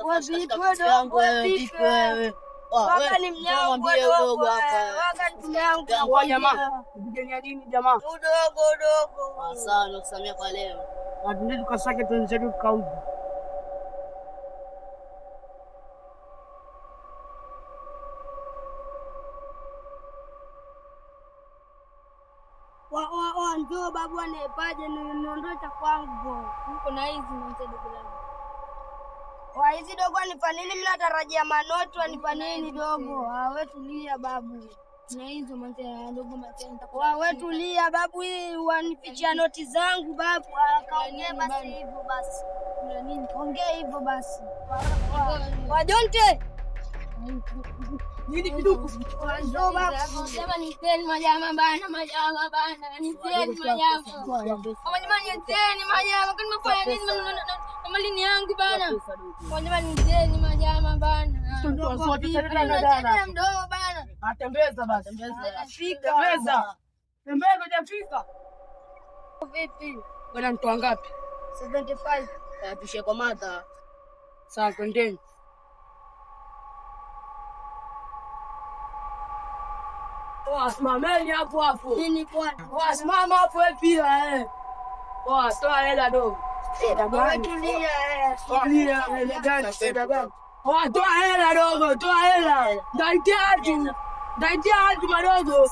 Wewe vipi wewe dogo? Wewe vipi wewe? Waka ni mnyama dogo hapa. Waka ni mnyama. Kwa jamaa. Mpigania nini jamaa? Udogo udogo. Sawa, nakusamia kwa leo. Na tunde tukasake tuenzetu tukauze. Wa njoo babu anaepaje niondoe cha kwangu. Niko na hizi mzee dogo langu. Wa hizi dogo anipa nini? Mimi natarajia manoti anipa nini dogo? Ah, wewe tulia babu. Na hizo mzee dogo mzee nitakuwa. Wa wewe tulia babu, hii wanifichia noti zangu babu. Kaongea basi hivyo basi. Kuna nini? Ongea hivyo basi. Wa Jonte. Nini kiduku? Njoo babu. Sema niteni majama bana, majama bana, niteni majama. Kama jamani niteni majama, kwani nimefanya nini na malini yangu bana? Kwa jamani niteni majama bana. Tembeza Mdomo bana. Atembeza basi. Fika. Tembeza. Tembeza hujafika. Vipi? Bwana mtu wangapi? 75. Tushie kwa mata. Sawa, twendeni. Wasimameni hapo hapo. Nini kwani? Wasimama hapo wewe pia eh. Poa, toa hela dogo. Wewe tulia eh. Tulia, hela gani? Hela gani? Poa, toa hela dogo, toa hela. Ndaitia watu. Ndaitia watu madogo.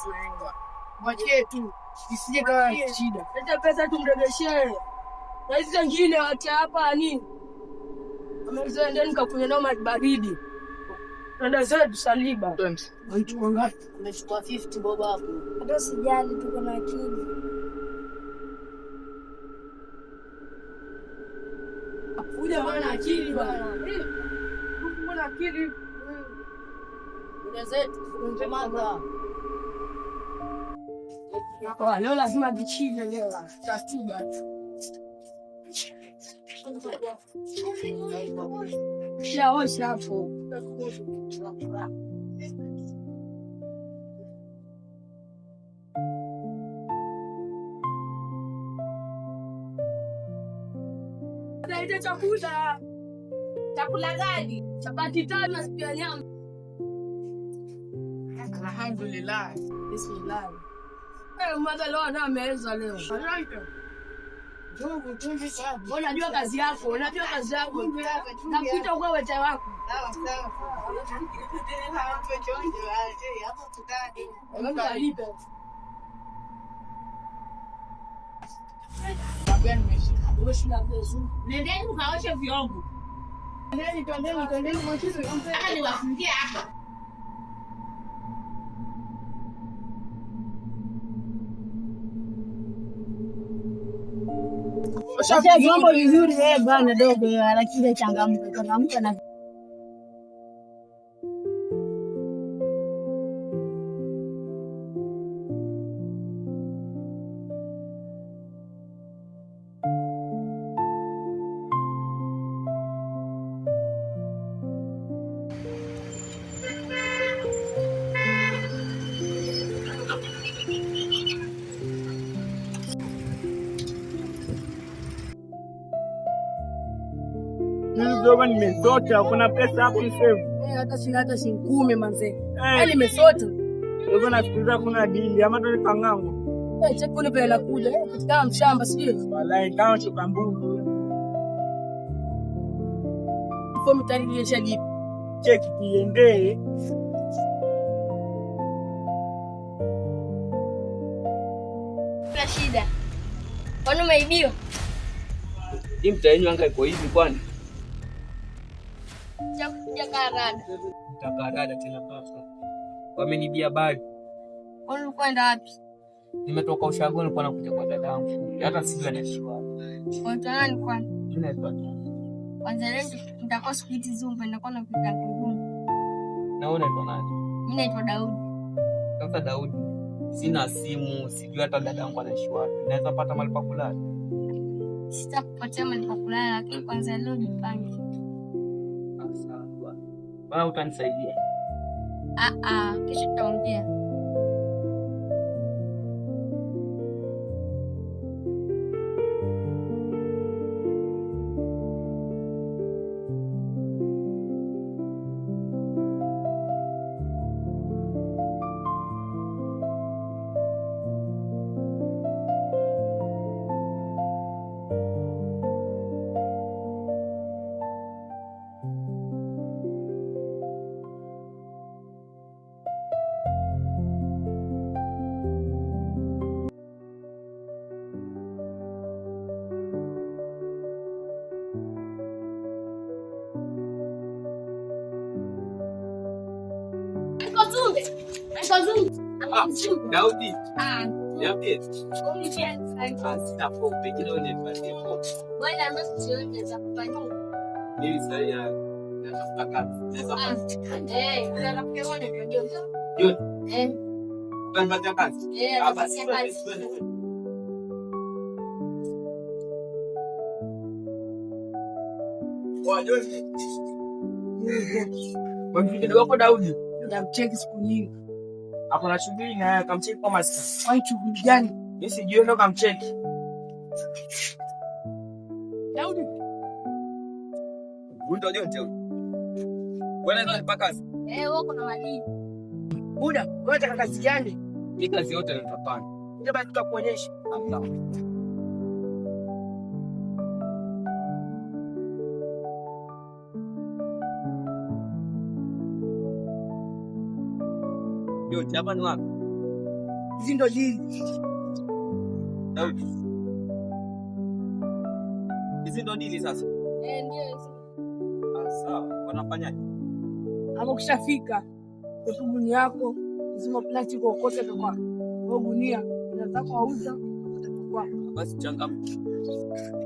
Mwachie tu. Isije kawa shida. Leta pesa tumregeshee. Na hizi zingine wacha hapa nini? Amesema endeni kakunywa nao maji baridi. Twende zetu Saliba. Watu wangapi? Umechukua 50 bob hapo. Hata usijali tuko na akili. Kuja bwana akili bwana. Mbona akili? Twende zetu kwa mata. Kwa leo lazima vichije leo. Tatiba tu. Shaosha hapo. Naita chakula. Chakula gani? Chapati tano na siku ya nyama. Alhamdulillah. Bismillah. Eh, mother leo na ameweza leo. Unajua kazi yako, unajua kazi yako. Nakuita kwa wecha wako. Alipe. Nendeni mkaoshe vyombo. Nataka niwafungie hapa. Osha vyombo vizuri wewe bwana dogo, lakini changamka changamka na Mimi nimesota, kuna pesa hapo msave. Hata sina hata shilingi 10 manze. Yaani nimesota. Wewe unafikiria kuna dili ama tu kangangu? Check kule pale la kuja. Kitu kama mshamba sio? Wallahi kama chukambugu. Fomu tayari ilishajipa. Check iendee. Kuna shida. Kwani umeibiwa? Hii mtaa yenu anga iko hivi kwani? Chakuja karada. Mtakarada tena pasta. Wamenibia bali. Kwani ulikuwa enda wapi? Nimetoka ushago nilikuwa nakuja kwa dadangu. Hata sijui anaishi wapi. Unaitwa nani kwani? Mimi naitwa Tony. Kwanza leo nitakuwa sikuiti Zumba, nitakuwa nakuita Zumba. Na wewe unaitwa nani? Mimi naitwa Daudi. Sasa Daudi, sina simu, sijui hata dadangu anaishi wapi. Naweza pata mahali pa kulala? Sitakupatia mahali pa kulala, lakini kwanza leo jipange. Sawa bwana. Bwana utanisaidia? Kesho tutaongea. Daudi. Niambie. Sina pope, kila unipatie pope. Mimi sasa natafuta kazi. Naweza John. Utanipatia kazi? Basi twende. Wa John. Mdogo wako Daudi. Namcheki siku nyingi. Hapo na shughuli na yeye kamcheki kwa maskini. Kwani shughuli gani? Mimi sijui ndo kamcheki. Daudi. Huyu ndio John tena. Wewe unanipa kazi? Wewe kuna madini. Buda, wewe unataka kazi gani? Mimi kazi yote nitafanya. Ndio basi tutakuonyesha. Sawa. Yote hapa ni wapi? Hizi ndo dili. Daudi. Hizi ndo dili sasa. Ndio hizi. Sawa. Wanafanyaje? Hapo ukishafika gunia yako zima plastiki ukote kwa kwa gunia unataka kuuza utakuwa. Basi changamka.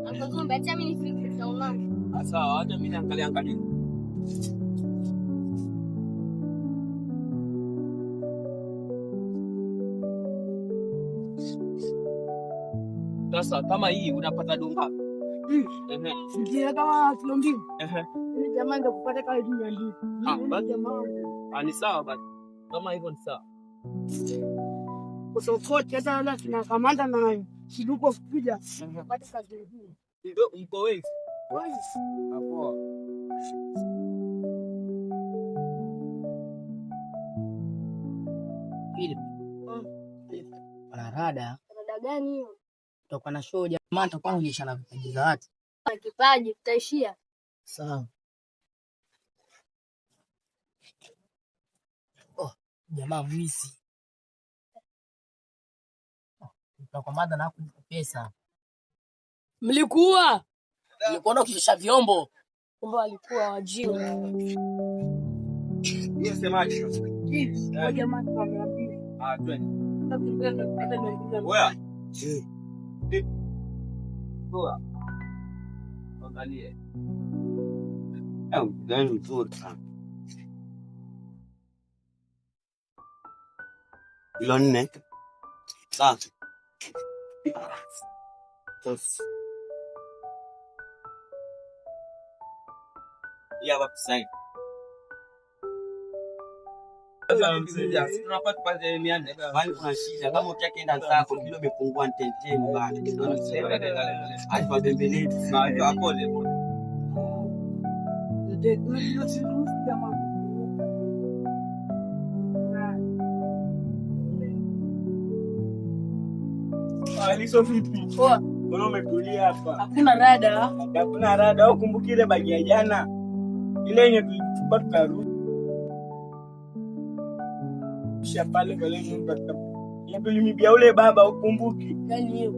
Angozombe acha mimi nifike tutaonana. Sawa, acha mimi niangalie angalie. Sasa kama hii unapata donga. Ndio kama kilo 2. Ni jamaa ndio kupata kama 200. Basi jamaa. Ni sawa basi. Kama hivyo ni sawa. Usokote hata la tuna kamanda na kiduko kuja. Pata kazi nzuri. Ndio mko wengi. Hapo. Pili. Wana rada. Rada gani hiyo? Tutakuwa na show jamaa, tutakuwa tunaonyeshana vipaji za watu. Kipaji tutaishia. Sawa. Oh, jamaa mwizi. Tutakwamada na kulipa pesa. Mlikuwa? Nilikuona ukishosha vyombo. Kumbe walikuwa wajinga. Yeye semaje sasa? Kwa jamaa tumeambia. Twende. Wewe. Poa. Angalie. Mzani mzuri sana. Kilo 4. Sawa. Ya wapi sasa? Tunapata pale 400. Bali kuna shida kama utaenda zako kilo imepungua nteteni bana. Alfa bembelezi. Hapo pole. Aliso vipi? Poa. Mbona umetulia hapa? Hakuna rada. Hakuna rada. Au kumbuki ile bagi ya jana? Ile yenye tulichukua tukarudi. Kisha pale pale nyumba tulimibia ule baba ukumbuki. Gani hiyo?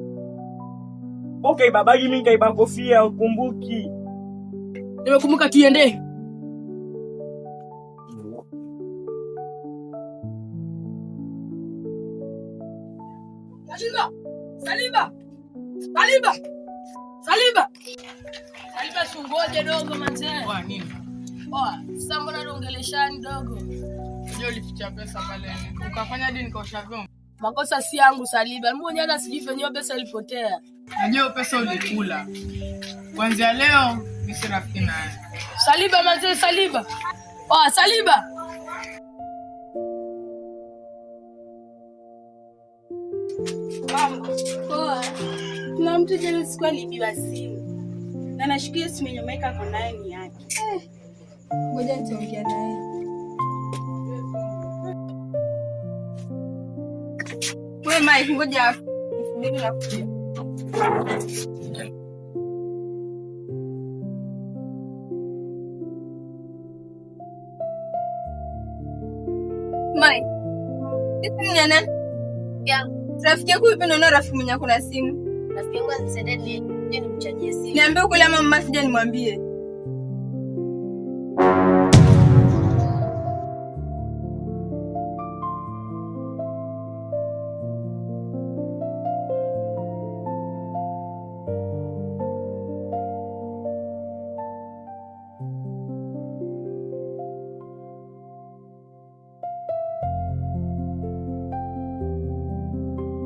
Okay, babagi mimi kaiba kofia ukumbuki. Nimekumbuka tuende. Saliba! Saliba! Saliba! Saliba! Saliba sungoje dogo manze. Kwa nini? Poa, sasa mbona tuongeleshani dogo? Unajua ulificha pesa pale. Ukafanya hadi nikaosha vyombo. Makosa si yangu Saliba. Mimi mwenyewe hata sijui venyewe pesa ilipotea. Najua pesa ulikula. Kuanzia leo mimi si rafiki naye. Saliba manze, Saliba. Poa, Saliba. Poa. Kuna mtu jana siku aliibiwa simu. Na nashikia simu yenye Mike ako nayo ni yake. Ngoja nitaongea naye. Wewe Mike, ngoja nisubiri na kuja. Mike, simu ya nani? Yangu. Rafiki yako yupi? Naona rafiki mwenye ako na simu. Rafiki yangu alinisaidia nije nimchajie simu. Niambie ukweli ama mama sija nimwambie.